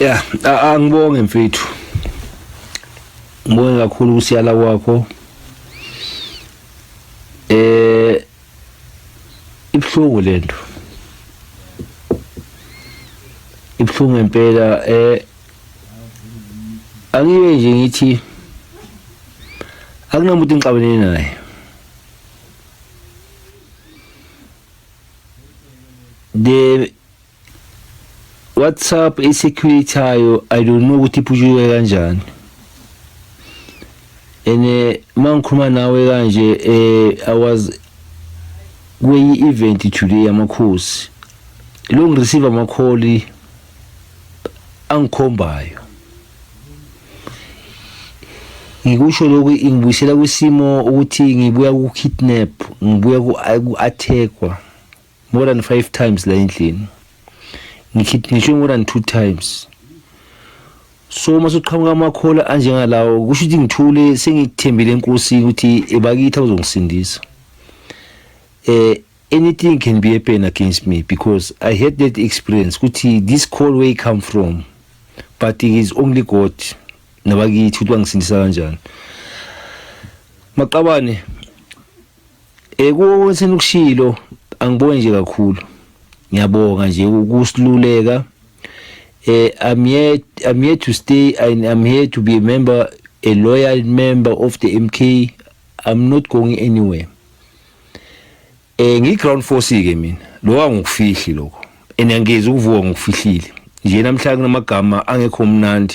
Yeah, angibonge mfethu. Ngibonge kakhulu ukusiyala kwakho. Eh ibhlungu lento. Ibhlungu impela eh angiye nje ngithi akunamuntu engixabene naye. The WhatsApp isecurity-ayo I don't know ukuthi iphutshuke kanjani and eh, uma ngikhuluma nawe kanje eh, I was kwenye event today yamakhosi lo ngireceive amakholi angikhombayo ngikusho lokhu ingibuyisela kwisimo ukuthi ngibuya ku-kidnap ngibuya ku-attackwa more than 5 times la endlini ngikidnishwe more than 2 times so uma soqhamuka amakhola anjengalawo kusho ukuthi ngithule sengithembile enkosini ukuthi ebakithi abazongisindisa eh anything can be happen against me because I had that experience ukuthi this call where come from but it is only God nabakithi ukuthi bangisindisa kanjani maqabane Eh kuwo senikushilo angibonge nje kakhulu. Ngiyabonga nje ukusiluleka. Eh I'm here to stay and I'm here to be a member a loyal member of the MK. I'm not going anywhere. Eh ngi ground force ke mina. Lo angikufihli lokho. And angezi ukuvuka ngokufihlile. Nje namhlanje kunamagama angekho mnandi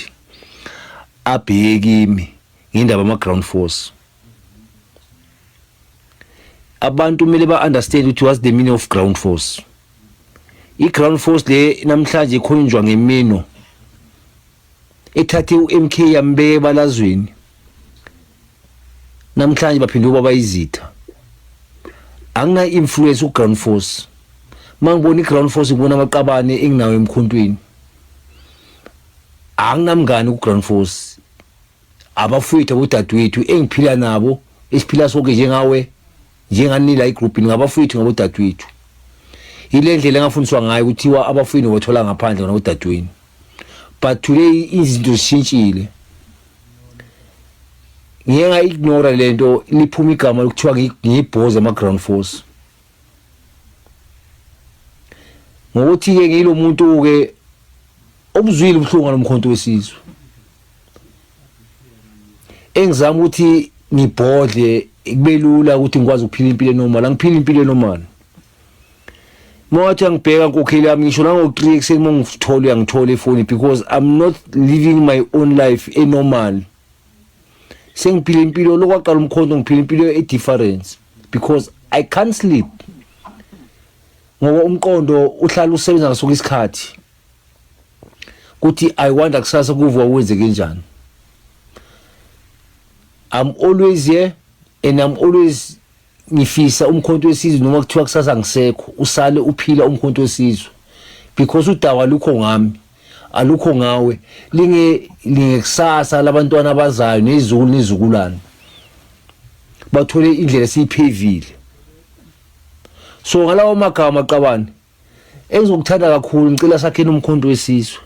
abheke kimi ngendaba ama ground force. Abantu kumele ba-understand ukuthi what's the meaning of ground force. I-ground force le namhlanje ikhonjwa ngemino ethathe u-MK yambeka ebalazweni namhlanje baphinde ukuba bayizitha. Angina-influence ku-ground force. Uma ngibona i-ground force ngibona amaqabane enginawo emkhontweni. Anginamngani ku-ground force. Abafowethu abodadewethu engiphila nabo esiphila sonke njengawe njengani la egroupini ngabafowethu ngabodadewethu. Ile ndlela engafundiswa ngayo kuthiwa abafowenu bathola ngaphandle nabodadewenu, but today izinto zishintshile. Ngiye nga-ignora lento liphuma igama lokuthiwa ngiyibhoza ama-ground force ngokuthi-ke ngiyilo muntu-ke obuzwile ubuhlungu ngalomkhonto wesizwe engizama ukuthi ngibhodle kube lula ukuthi ngikwazi ukuphila impilo enormal. Angiphila impilo enormal. Uma wathi angibheka nkokheli yami ngisho nango-3 ekuseni uma ngithola uyangithola efoni because I'm not living my own life enormal. Sengiphila impilo lokwaqala umkhonto ngiphila impilo e-difference because I can't sleep ngoba umqondo uhlala usebenza ngaso isikhathi kuthi I wonder kusasa kuvuka kwenzeke kanjani. I'm always here and I'm always ngifisa umkhonto wesizwe noma kuthiwa kusasa ngisekho usale uphila umkhonto wesizwe because udaba lukho ngami alukho ngawe linge lingekusasa labantwana abazayo nezizukulu nezizukulwane bathole indlela esiyiphevile. So ngalawo magama qabane engizokuthanda kakhulu ngicela sakheni umkhonto wesizwe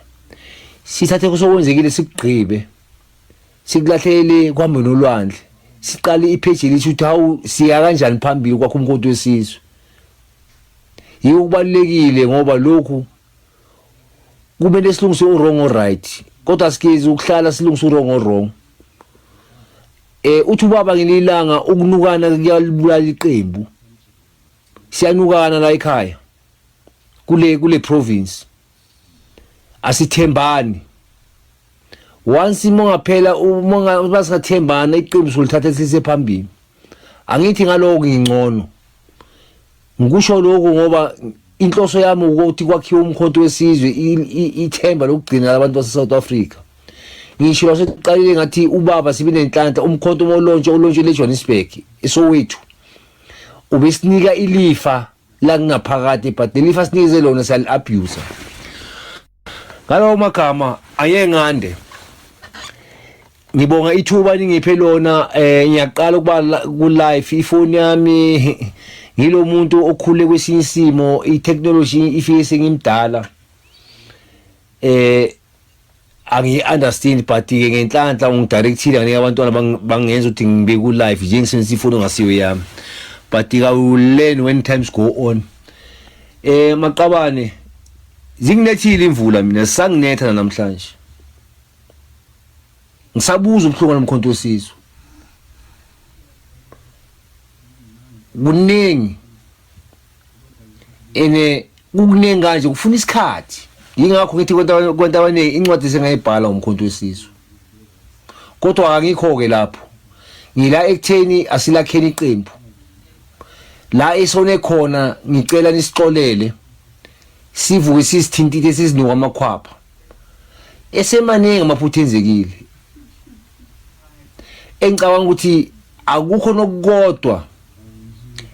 sithathe kusokwenzekile sikugqibe sikulahlele kuhambe nolwandle siqale ipheji elithi ukuthi hawu siya kanjani phambili kwakho umkhonto wesizwe. Yiko kubalulekile ngoba lokhu kumele silungise u-wrong o-right kodwa sikezi ukuhlala silungise u-wrong o-wrong. Eh uthi ubaba ngelilanga ukunukana kuyalibulala iqembu. Siyanukana la ekhaya kule province asithembani. Once mongaphela uma basingathembana iqembu solithatha sise phambili. Angithi ngaloko ngingcono ngikusho lokhu ngoba inhloso yami ukuthi kwakhiwe umkhonto wesizwe ithemba lokugcina labantu base South Africa. Ngisho lasekuqalile ngathi ubaba sibe nenhlanhla umkhonto umolontsho ulontsho leJohannesburg eSoweto ubesinika ilifa la kungaphakathi but lelifa sinikeze lona siyali abuse. Ngalawo magama ayengande ngibonga ithuba ningiphe lona. Eh ngiyaqala ukuba ku live ifoni yami ngilo muntu okhule kwesinye isimo i-technology ifike sengimdala. Eh Angiyi-understand, but ke ngenhlanhla ungidirectile, nganika abantwana bangenza ukuthi ngibe ku live nje ngisebenzisa ifoni ongasiyo yami, but ke I will learn when times go on. Maqabane, zinginethile imvula mina, sanginetha namhlanje, ngisabuza ubuhlungu nomkhonto wesizwe kuningi, ene kukuningi kanje kufuna isikhathi. Yingakho ngithi kwenta abaningi incwadi sengayibhala umkhonto wesizwe, kodwa angikho ke lapho, ngila ekutheni asilakheni iqembu la esone khona. Ngicela nisixolele, sivuke sisithintile, sizinuka amakhwapha esemaningi amaphutha enzekile, engicabanga ukuthi akukho nokukodwa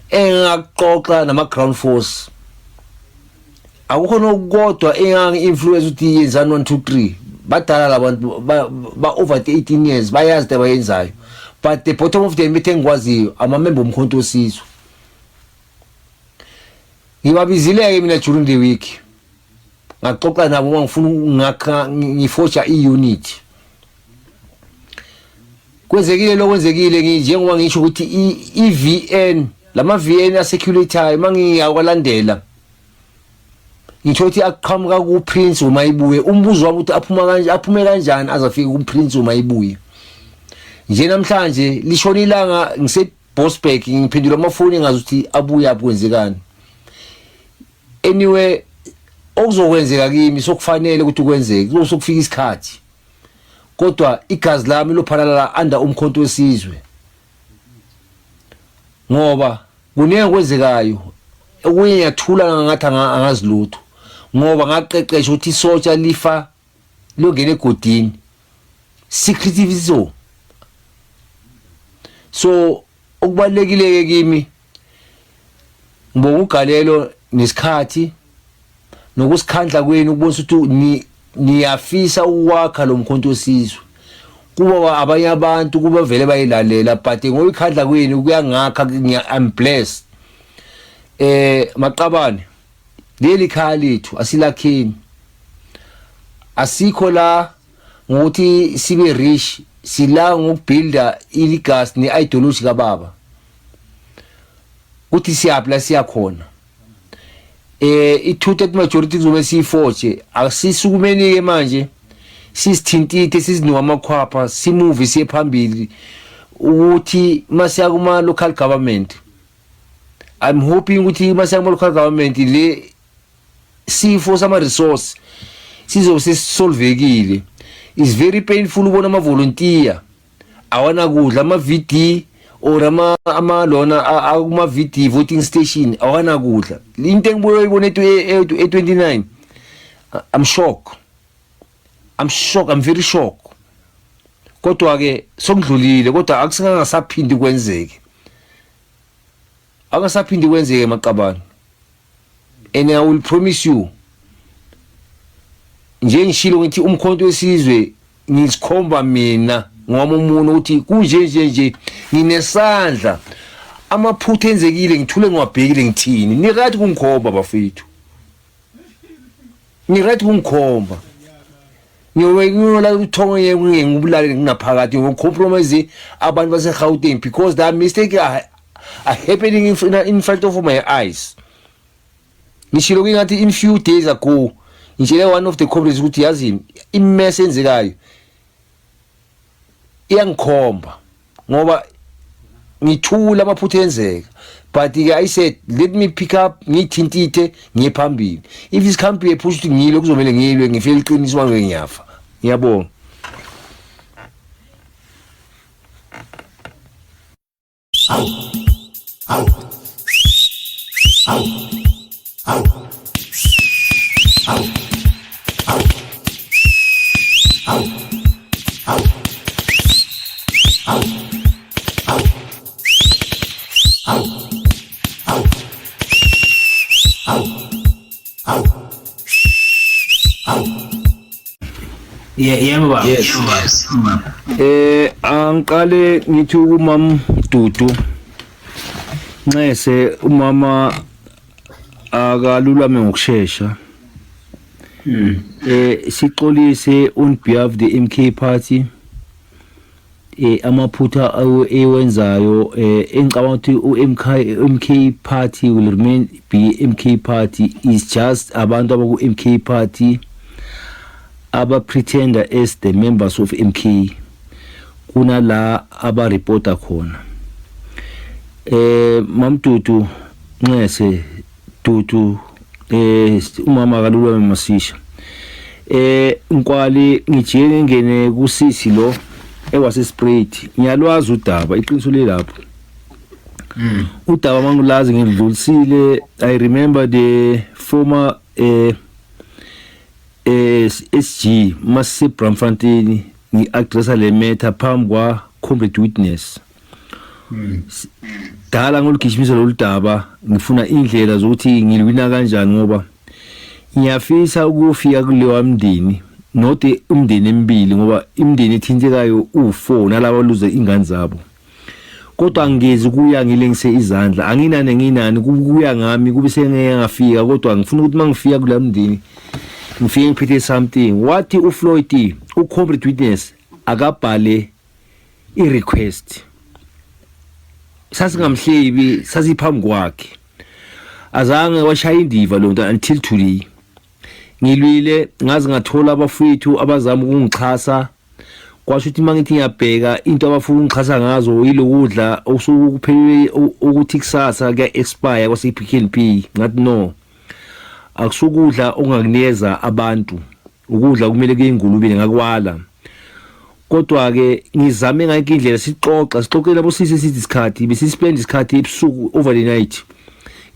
engakuxoxa nama ground force, akukho nokukodwa engangi-influence ukuthi yenzani 1 2 3. Badala labantu, ba over 18 years, bayazi into abayenzayo, but the bottom of the mithe engikwaziyo amamember omkhonto wesizwe ngibabizile-ke mina during the week, ngaxoxa nabo uma ngifuna ngakha ngifoja i-unit. Kwenzekile lokwenzekile, njengoba ngisho ukuthi i-VN, lama VN asecuratayo, mangiyakwalandela ngitho ukuthi aqhamuka kuPrince uma ibuye. Umbuzo wami ukuthi aphuma kanje, aphume kanjani azafika kuPrince uma ibuye nje? Namhlanje lishona ilanga, ngise Bosberg, ngiphendula amafoni, ngazi ukuthi abuya kwenzekani. Anyway, okuzokwenzeka kimi sokufanele ukuthi kwenzeke, kuzokufika isikhathi, kodwa igazi lami lophalala under umkhonto wesizwe, ngoba kuningi okwenzekayo. Okunye ngiyathula ngathi angazi lutho, ngoba ngaqeqesha ukuthi isotsha lifa liyongena egodini secretive. So okubalekile ke kimi, ngibonga ugalelo nesikhathi nokusikhandla kwenu ukubonisa ukuthi niyafisa ukwakha lo mkhonto wesizwe. Kuba abanye abantu kuba vele bayilalela, but ngoyikhandla kwenu kuyangakha. I'm blessed. Maqabane, leli khaya lethu asilakheni. Asikho la ngokuthi sibe rich, sila ngokubuilda ilegacy ne-ideology kababa, kuthi siyaphi la siyakhona. I-two third majority kuzobe siyifoje. Asisukumeni ke manje, sisithintithe, sizinuka amakhwapha, simove siye phambili, ukuthi masiya kuma local government, I'm hoping ukuthi masiya kuma local government le sifo sama resource sizobe sesisolvekile. Is very painful ubona ama volunteer awanakudla, ama VD or ama lona akuma VD, voting station, awanakudla. Into engibuye ibona e29, I'm shocked, I'm shocked, I'm very shocked. Kodwa ke sokudlulile, kodwa akusingangasaphindi kwenzeke, akasaphindi kwenzeke maqabane. And I will promise you, nje ngishilo ngithi umkhonto wesizwe ngisikhomba mina ngowami umuntu ukuthi kunje nje nje nginesandla. Amaphutha enzekile ngithule ngiwabhekile, ngithini? Ni right kungikhomba bafethu, ni right kungikhomba. Ngiyola uthongo ngibulale nginaphakathi ngicompromise abantu base-Gauteng, because that mistake are happening in front of my eyes. Ngishilo kingathi in few days ago ngitshele one of the comrades ukuthi yazini imess enzekayo iyangikhomba, ngoba ngithula amaphutha enzeka, but ke I said let me pick up, ngithintithe ngiye phambili. If isikhambi ephusha ukuthi ngilwe, kuzomele ngilwe, ngifike iqiniso manje ngiyafa. Ngiyabonga. Awu. Awu. Awu. Awu. Awu. Awu. Awu. Awu. Awu. Awu. Awu. Awu. Awu. Awu. Awu. Yebo baba. Yes. Yebo baba. Angiqale ngithi umam Dudu Nxese, umama akalulame ngokusheshsha. Sixolise on behalf the MK party amaphutha ewenzayo. Engicabanga ukuthi u-MK MK party will remain be MK party, is just abantu abaku MK party aba pretender as the members of MK kunala abareporta khona. Mamdudu Nxese Dudu, umama kalulame masisha. Nkwali, ngijike ngingene kusisi lo ewase Spruit. Ngiyalwazi udaba, iqiniso lelapho. Udaba mangulazi ngidlulisile. I remember the former SG mase Braamfontein, ngi-addressa le matter phambi kwa comrade witness. Dala ngolugijimisa lolu daba, ngifuna indlela zokuthi ngilwina kanjani, ngoba ngiyafisa ukufika kulewa mndeni, not umndeni emibili, ngoba imindeni ethintekayo u4 nalabo luze ingane zabo. Kodwa angigezi kuya ngilengise izandla, anginani nginani kuya ngami kube sengeke ngafika, kodwa ngifuna ukuthi mangifika kula mndeni ngifike ngiphethe something. Wathi uFloyd, ucomrade witness akabhale i-request. Sasingamhlebi, sasiphambi kwakhe, azange washaya indiva lonto until today. Ngilwile ngaze ngathola abafowethu abazama ukungixhasa. Kwasho ukuthi mangithi ngiyabheka into abafuna ukungixhasa ngazo yilokudla okusuke kuphelele ukuthi kusasa kuya expire kwase Pick n Pay. Ngathi no, akusukudla ongakunikeza abantu, ukudla kumele kuye ingulubeni. Ngakwala, kodwa ke ngizame ngayonke indlela. Sixoxa, sixoxela abosisi, sithi isikhathi besispend isikhathi ebusuku, over the night,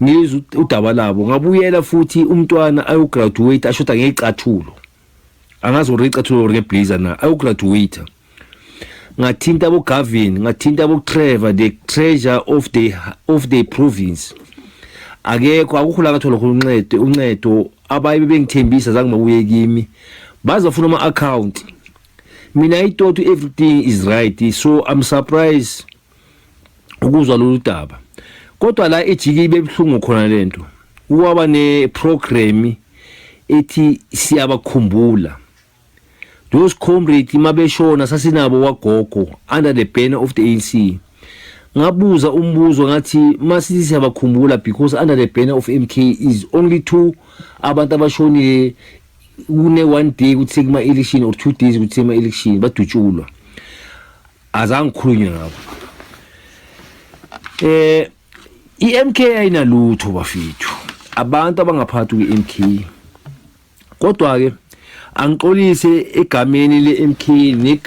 ngizwe udaba labo. Ngabuyela futhi, umntwana ayograduate ashoda ngecathulo, angazi or icathulo or ngeblazer na, ayograduate. Ngathinta abo Gavin, ngathinta abo Trevor, the treasurer of the province. Akekho, akukho la ngathola khona uncedo. Abaye bengithembisa, zange babuye kimi. Bazafuna ama account. Mina I thought everything is right, so I'm surprised ukuzwa lolu daba. Kodwa la ejike ibe buhlungu khona lento, kwaba ne program ethi siyabakhumbula those comrades mabeshona sasinabo wagogo under the banner of the ANC. Ngabuza umbuzo ngathi, masithi siyabakhumbula, because under the banner of MK is only two abantu abashonile kune one day ukuthi sekuma election or 2 days ukuthi sema election, badutshulwa, azange ngikhulunywe ngabo. iMK ayinalutho bafethu, abantu abangaphathi kwi-MK. Kodwa ke angixolise egameni le-MK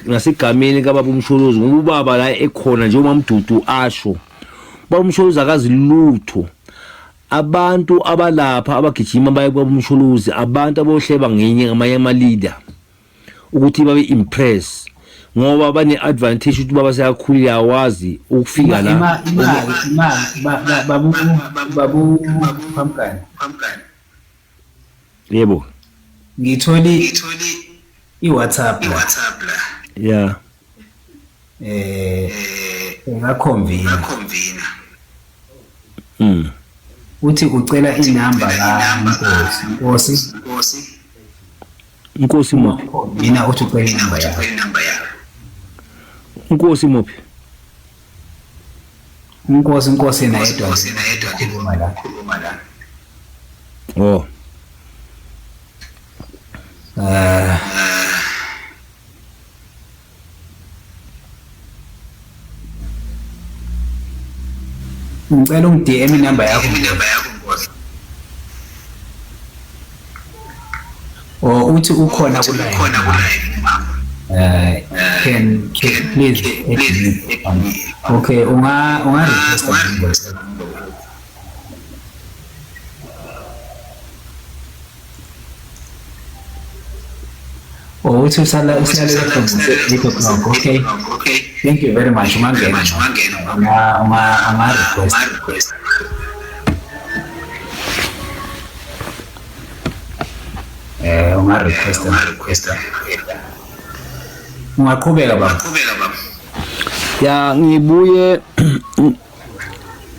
nasegameni kababa uMsholozi, ngoba ubaba la ekhona njengoba Mdudu asho, baba uMsholozi akazi lutho. Abantu abalapha abagijima baye kubaba uMsholozi, abantu abohleba ngenye ngamanye ama-leader ukuthi babe impress, ngoba bane advantage ukuthi baba seyakhulile, awazi ukufika la. Imali, babu Phamkani. Yebo. Ngitholi i-WhatsApp la. Ungaconvene. Uthi ucela inamba ka Nkosi. Nkosi. Inkosi muphi? Mina uthi ucela inamba yakho. Inkosi muphi? Unkosi, Nkosi yena yedwa khuluma la. Oh. Ngicela ungi DM inamba yakho. Oh, uthi ukhona ku live. Can please add me. Okay, unga request. Oh, uthi usala usilalela from 8 o'clock. Okay. Thank you very much. Ungangena. Unga request. Unga request. Ungaqhubeka baba. Ya, ngibuye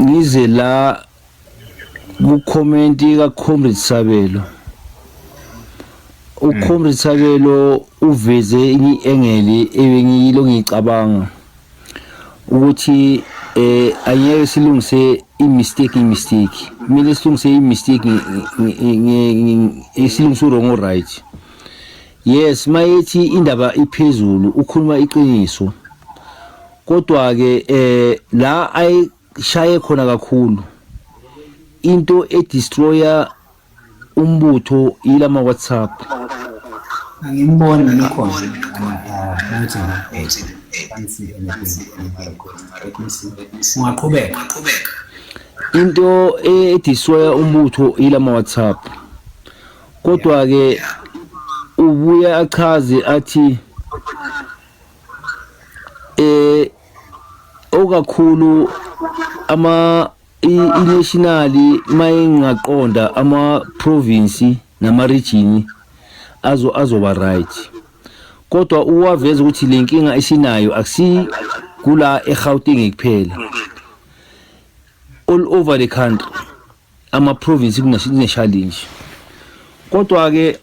ngize la ku comment ka Comrade Sabelo. uComrade Sabelo uveze i-angle ebengiyilo ngicabanga ukuthi angeke silungise i-mistake, i-mistake kumele silungise i-mistake, silungise u-wrong right. Yes, mayethi indaba iphezulu ukhuluma iqiniso, kodwa ke la ayishaye khona kakhulu into e-destroyer umbutho ilama WhatsApp. Angimboni mina ukhona ukuthi can't see anything on my request. Let me see. Ungaqhubeka. Into e-destroyer umbutho ilama WhatsApp, kodwa ke ubuya achaze athi okakhulu ama i-national mayingaqonda ama province nama region azoba right, kodwa uwaveza ukuthi le nkinga esinayo akusi kula eGauteng kuphela, all over the country ama province kune challenge. Kodwa ke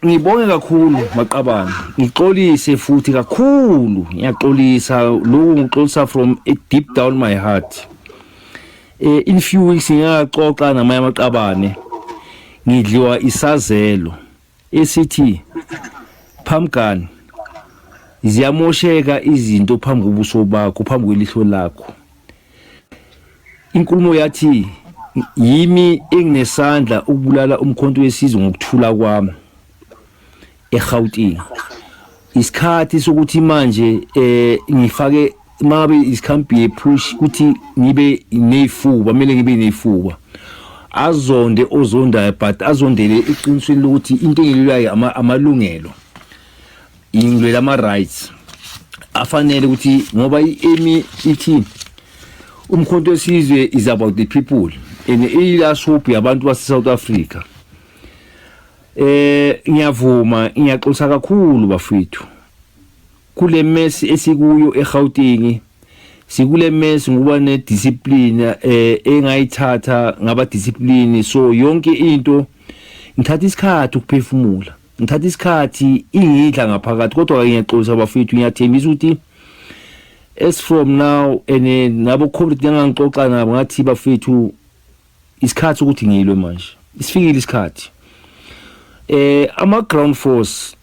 ngibonge kakhulu maqabane, ngixolise futhi kakhulu, ngiyaxolisa lokhu, ngixolisa from a deep down my heart. In few weeks ngiyaxoxa namanye amaqabane, ngidliwa isazelo esithi phamgani ziyamosheka izinto phambi kobuso bakho, phambi kwelihlo lakho. Inkulumo yathi yimi enginesandla ukubulala umkhonto wesizwe ngokuthula kwami eGauteng. Isikhathi sokuthi manje ngifake mabe isikhambi ye-push ukuthi ngibe neyifuba, kumele ngibe neyifuba, azonde ozondayo, but azondele eqinisweni lokuthi into engilwayo amalungelo, ngilwela ama-rights afanele ukuthi ngoba i-emi ithi umkhonto wesizwe is about the people and i-last hope yabantu base-South Africa. Ngiyavuma, ngiyaxolisa kakhulu bafethu kule mess esikuyo eGauteng. Sikule mess ngoba ne discipline engayithatha ngaba discipline, so yonke into ngithatha isikhathi ukuphefumula, ngithatha isikhathi ingidla ngaphakathi. Kodwa ke ngiyaxolisa bafethu, ngiyathembisa ukuthi as from now and nabo comrade ngangixoxa nabo ngathi bafethu isikhathi ukuthi ngilwe manje, isifikile isikhathi. Ama ground force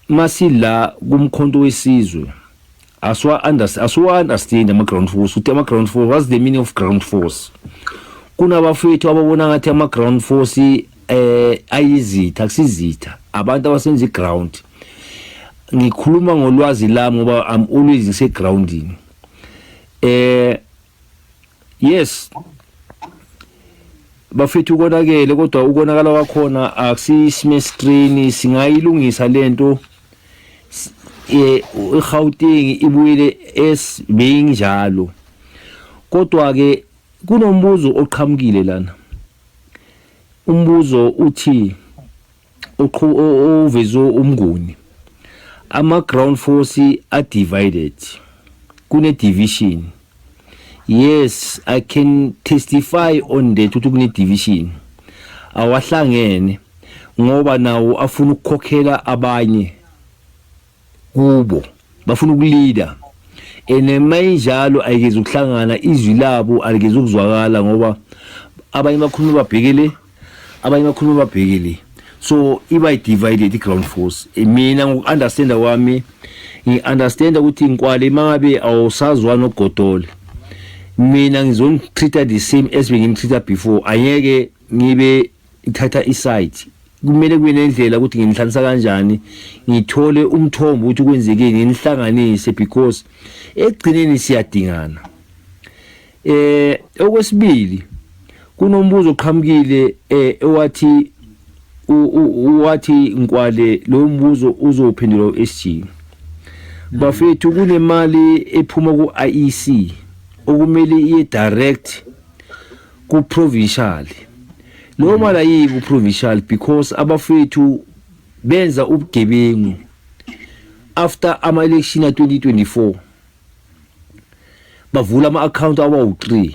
masila kumkhonto wesizwe asiwa understand ama ground force, ukuthi ama ground force, what's the meaning of ground force? Kunabafethu ababona ngathi ama ground force ayizitha, akusizitha, abantu abasenza i-ground. Ngikhuluma ngolwazi lami ngoba I'm always ngisegroundini. Yes bafethu, ukonakele, kodwa ukonakala kwakhona akusisime singayilungisa lento, iGauteng ibuyele esibeyinjalo. Kodwa ke kunombuzo oqhamukile lana, umbuzo uthi ovezwe umnguni, ama ground force are divided, kune division. Yes, I can testify on that ukuthi kune division, awahlangene ngoba nawo afuna ukukhokhela abanye kubo, bafuna uku-leader and mayinjalo ayikeze ukuhlangana, izwi labo alikeze ukuzwakala ngoba abanye bakhuluma babhekele, abanye bakhuluma babhekele, so iba divided i-ground force. Mina ngoku-understanda kwami ngi-understanda ukuthi nkwale mangabe awusazwani nogodole, mina ngizoni-treat the same as bengini-treat before, angeke ngibe ithatha i-side. Kumele kube nendlela ukuthi nginihlanganisa kanjani, ngithole umthombo ukuthi kwenzekeni, nginihlanganise because ekugcineni siyadingana. Okwesibili, kunombuzo oqhamukile owathi wathi nkwale lo mbuzo uzophendulwa uSG. Bafethu, kunemali ephuma ku-IEC okumele iye direct ku provincial. Lo mali ayiyi ku provincial because abafethu benza ubugebengu after ama election a 2024, bavula ama account abawu3.